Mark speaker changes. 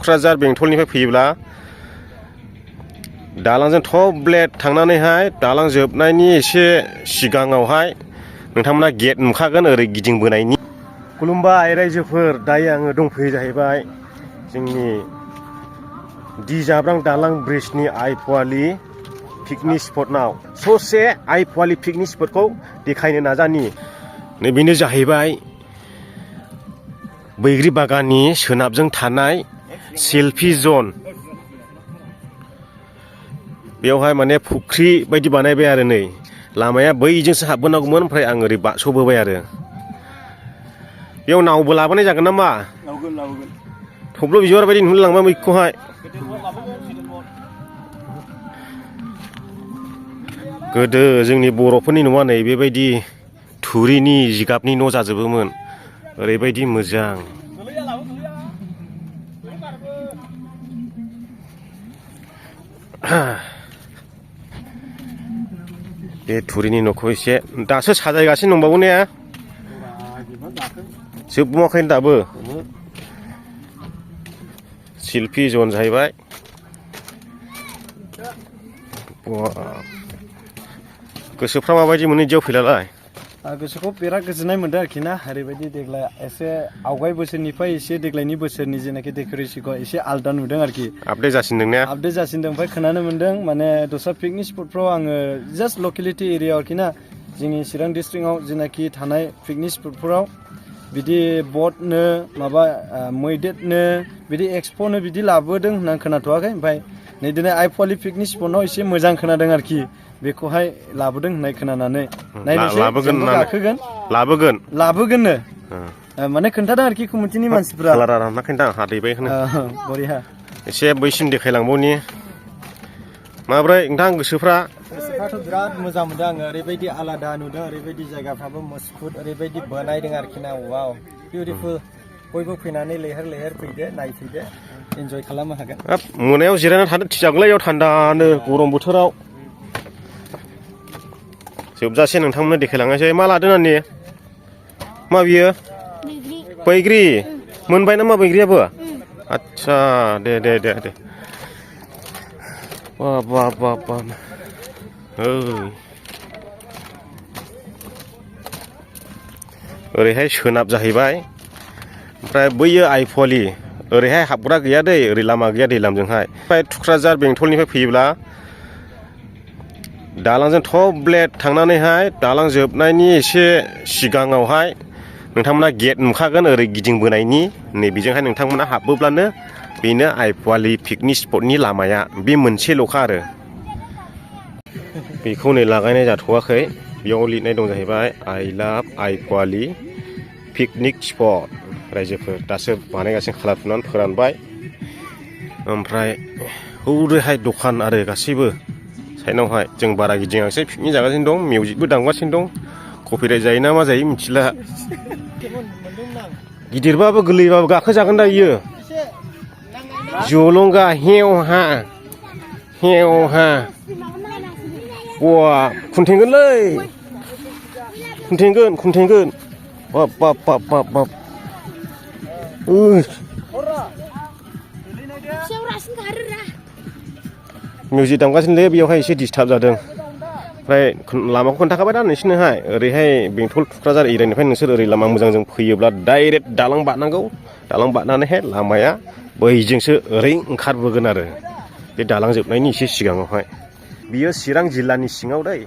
Speaker 1: थुक्राझार बेंटलनिफ्राय फैयोब्ला दालांजों थब्लेट थांनानैहाय दालां जोबनायनि एसे सिगाङावहाय नोंथांमोना गेट नुखागोन ओरै गिदिंबोनायनि। खुलुमबाय रायजोफोर, दायो आङो दंफैयो जाहैबाय जोंनि दि जाब्रां दालां ब्रिजनि आइपुवालि पिकनिक स्पटनाव। ससे आइपुवालि पिकनिक स्पटखौ देखायनो नाजानि। नैबेनो जाहैबाय बैग्रि बागाननि सोनाबजों थानाय सेल्फि जन। बेवहाय माने फुख्रि बायदि बानायबाय आरो नै लामाया बैजोंसो हाबबोनांगौमोन, ओमफ्राय आं ओरै बारस'बोबाय आरो। बेयाव नावबो लाबोनाय जागोन नामा? लाबोगोन। थब्ल' बिबार बायदि नुलांबाय मैखौहाय। गोदो जोंनि बर'फोरनि न'आ नै बेबायदि थुरिनि जिगाबनि न' जाजोबोमोन, ओरैबायदि मोजां। बे थुरिनि न'खौ एसे दासो साजायगासिनो दंबावो ने? जोबबावाखैनो दाबो। सेल्फि जन जाहैबाय। गोसोफ्रा माबायदि मोनो इदियाव फैलालाय?
Speaker 2: गोसोखौ बिराद गोजोननाय मोनदों आरोखि ना। ओरैबायदि देग्लाय एसे आवगाय बोसोरनिफ्राय एसे देग्लायनि बोसोरनि जेनाखि डेक'रेसनखौ एसे आलदा नुदों आरोखि।
Speaker 1: आपडेट जासिनदों ने?
Speaker 2: आपडेट जासिनदों। ओमफ्राय खोनानो मोनदों माने दस्रा पिकनिक स्पटफ्राव आङो जास्ट लकेलिटि एरिया आरोखि ना, जोंनि चिरां डिस्ट्रिक्टआव जेनाखि थानाय पिकनिक स्पटफोराव बिदि बटनो माबा मैदेरनो बिदि एक्सप'नो बिदि लाबोदों होननानै खोनाथ'वाखै। ओमफ्राय नै दिनै आइपुवालि पिकनिक स्पटआव एसे मोजां खोनादों आरोखि, बेखौहाय लाबोदों होननाय खोनानानै। नायनोसै, जोंबो गाखोगोन। लाबोगोननो माने खोन्थादों आरोखि कमिटिनि मानसिफ्रा।
Speaker 1: कालारा रानाखैदां हादैबाय होनो।
Speaker 2: बरिया।
Speaker 1: एसे बैसिम देखायलांबावनि। माब्रै नोंथां गोसोफ्रा?
Speaker 2: गोसोफ्राथ' बिराद मोजां मोनदों आङो। ओरैबायदि आलादा नुदों, ओरैबायदि जायगाफ्राबो मजबुत, ओरैबायदि बानायदों आरोखि ना। वाव, बिउटिफुल। बयबो फैनानै लैहोर लैहोर फैदो, नायफैदो, इन्जय खालामनो हागोन।
Speaker 1: मोनायाव जिरायना थानो थिजागौलै, याव थान्दानो गरम बोथोराव। जोबजासे नोंथांमोननो देखायलांनोसै। मा लादों नानि? मा बियो? बैग्रि। मोनबाय नामा बैग्रियाबो? आदसा, दे दे दे दे। बाब बाब बाब बाब। ओरैहाय सोनाब जाहैबाय, ओमफ्राय बैयो आइपुवालि। ओरैहाय हाबग्रा गैया दै, ओरै लामा गैया दैलामजोंहाय। ओमफ्राय थुक्राझार बेंटलनिफ्राय फैयोब्ला दालांजों थब्लेट थांनानैहाय दालां जोबनायनि एसे सिगाङावहाय नोंथांमोना गेट नुखागोन ओरै गिदिंबोनायनि। नैबेजोंहाय नोंथांमोना हाबबोब्लानो बेनो आइपुवालि पिकनिक स्पटनि लामाया। बे मोनसेल'खा आरो। बेखौ नै लागायनाय जाथ'वाखै। बेयाव लिरनाय दं जाहैबाय आइ लाभ आइपुवालि पिकनिक स्पट। रायजोफोर दासो बानायगासिनो, खालार फुनानै फोरानबाय। ओमफ्राय हौरैहाय दखान आरो गासैबो साइडआवहाय। जों बारा गिदिङाखिसै, पिकनिक जागासिनो दं, मिउजिकबो दामगासिनो दं। कपिराइट जायो ना मा जायो मिथिला। गिदिरबाबो गोरलैबाबो गाखोजागोन दा इयो। जलंगा हेव हा हेव हा। बा खुन्थेंगोनलै, खुन्थेंगोन। बाब बाब बाब बाब बाब। मिउजिक दामगासिनोलै, बेयावहाय एसे डिस्टार्ब जादों। ओमफ्राय लामाखौ खोन्थाखाबाय दा नोंसिनोहाय। ओरैहाय बेंटल थुक्राझार एरियानिफ्राय नोंसोर ओरै लामा मोजांजों फैयोब्ला डाइरेक्ट दालां बारनांगौ। दालां बारनानैहाय लामाया बैजोंसो ओरै ओंखारबोगोन आरो, बे दालां जोबनायनि एसे सिगाङावहाय। बियो चिरां जिल्लानि सिङाव दै।